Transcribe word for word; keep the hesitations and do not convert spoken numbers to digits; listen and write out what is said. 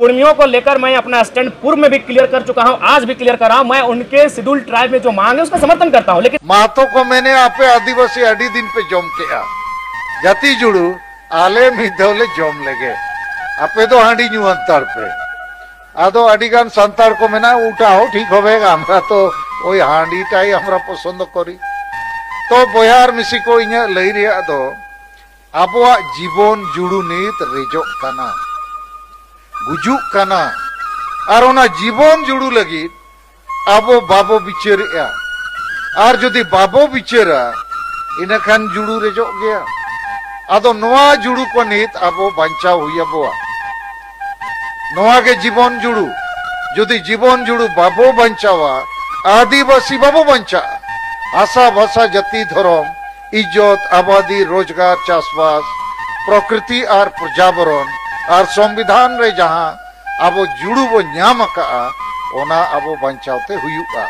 कुर्मियों को लेकर मैं अपना स्टैंड पूर्व में भी क्लियर कर चुका हूं, आज भी क्लियर कर रहा हूं। मैं उनके शेड्यूल ट्राइब में जो मांग है, उसका समर्थन करता हूं, लेकिन ᱢᱟᱛᱚ ᱠᱚ ᱢᱮᱱᱮ, ᱟᱯᱮ ᱟᱹᱫᱤᱵᱟᱹᱥᱤ ᱟᱹᱰᱤ ᱫᱤᱱ ᱯᱮ ᱡᱚᱢ ᱠᱮᱜᱼᱟ, ᱡᱟᱹᱛᱤ ᱡᱩᱲᱩ, ᱟᱞᱮ ᱢᱤᱫ ᱫᱷᱟᱣ ᱞᱮ ᱡᱚᱢ ᱞᱮᱜᱮ, ᱟᱯᱮ ᱫᱚ ᱦᱟᱺᱰᱤ ᱧᱩ ᱦᱟᱱᱛᱟᱲ ᱯᱮ᱾ ᱟᱫᱚ ᱟᱹᱰᱤ ᱜᱟᱱ ᱥᱟᱱᱛᱟᱲ ᱠᱚ ᱢᱮᱱᱟ, ᱩᱴᱟ ᱦᱚᱸ ᱴᱷᱤᱠ ᱦᱚᱵᱮ, ᱟᱢᱨᱟ ᱛᱚ ᱳᱭ ᱦᱟᱺᱰᱤ ᱴᱟᱭ ᱟᱢᱨᱟ ᱯᱚᱥᱚᱱᱫ ᱠᱚᱨᱤ᱾ ᱛᱚ ᱵᱚᱭᱦᱟ ᱟᱨ ᱢᱤᱥᱤ ᱠᱚ, ᱤᱧᱟᱹᱜ ᱞᱟᱹᱭ ᱨᱮᱭᱟᱜ ᱫᱚ, ᱟᱵᱚᱣᱟᱜ ᱡᱤᱵᱚᱱ ᱡᱩᱲᱩ ᱱᱤᱛ ᱨᱮᱡᱚᱜ ᱠᱟᱱᱟ, ᱜᱩᱡᱩᱜ ᱠᱟᱱᱟ᱾ ᱟᱨ ᱚᱱᱟ ᱡᱤᱵᱚᱱ ᱡᱩᱲᱩ ᱞᱟᱹᱜᱤᱫ ᱟᱵᱚ ᱵᱟᱵᱚ ᱵᱤᱪᱟᱹᱨᱮᱜᱼᱟ᱾ ᱟᱨ ᱡᱩᱫᱤ ᱵᱟᱵᱚ ᱵᱤᱪᱟᱹᱨᱟ, ᱤᱱᱟᱹᱠᱷᱟᱱ ᱡᱩᱲᱩ ᱨᱮᱡᱚᱜ ᱜᱮᱭᱟ᱾ ᱟᱫᱚ ᱱᱚᱣᱟ ᱡᱩᱲᱩ ᱠᱚ ᱱᱤᱛ ᱟᱵᱚ ᱵᱟᱧᱪᱟᱣ ᱦᱩᱭ ᱟᱵᱚᱣᱟ᱾ ᱱᱚᱣᱟ ᱜᱮ ᱡᱤᱵᱚᱱ ᱡᱩᱲᱩ᱾ ᱡᱩᱫᱤ ᱡᱤᱵᱚᱱ ᱡᱩᱲᱩ ᱵᱟᱵᱚ ᱵᱟᱧᱪᱟᱣᱟ, ᱟᱹᱫᱤᱵᱟᱹᱥᱤ ᱵᱟᱵᱚ ᱵᱟᱧᱪᱟᱜᱼᱟ᱾ ᱦᱟᱥᱟ ᱵᱷᱟᱥᱟ, ᱡᱟᱹᱛᱤ, ᱫᱷᱚᱨᱚᱢ, ᱤᱡᱽᱡᱚᱛ, ᱟᱵᱟᱫᱤ, ᱨᱳᱡᱽᱜᱟᱨ, ᱪᱟᱥᱵᱟᱥ, ᱯᱨᱚᱠᱨᱤᱛᱤ ᱟᱨ ᱯᱨᱚᱡᱟᱵᱚᱨᱚᱱ ᱟᱨ ᱥᱚᱝᱵᱤᱫᱷᱟᱱ ᱨᱮ ᱡᱟᱦᱟᱸ ᱟᱵᱚ ᱡᱩᱲᱩ ᱵᱚ ᱧᱟᱢ ᱟᱠᱟᱫᱼᱟ, ᱚᱱᱟ ᱟᱵᱚ ᱵᱟᱧᱪᱟᱣ ᱛᱮ ᱦᱩᱭᱩᱜᱼᱟ᱾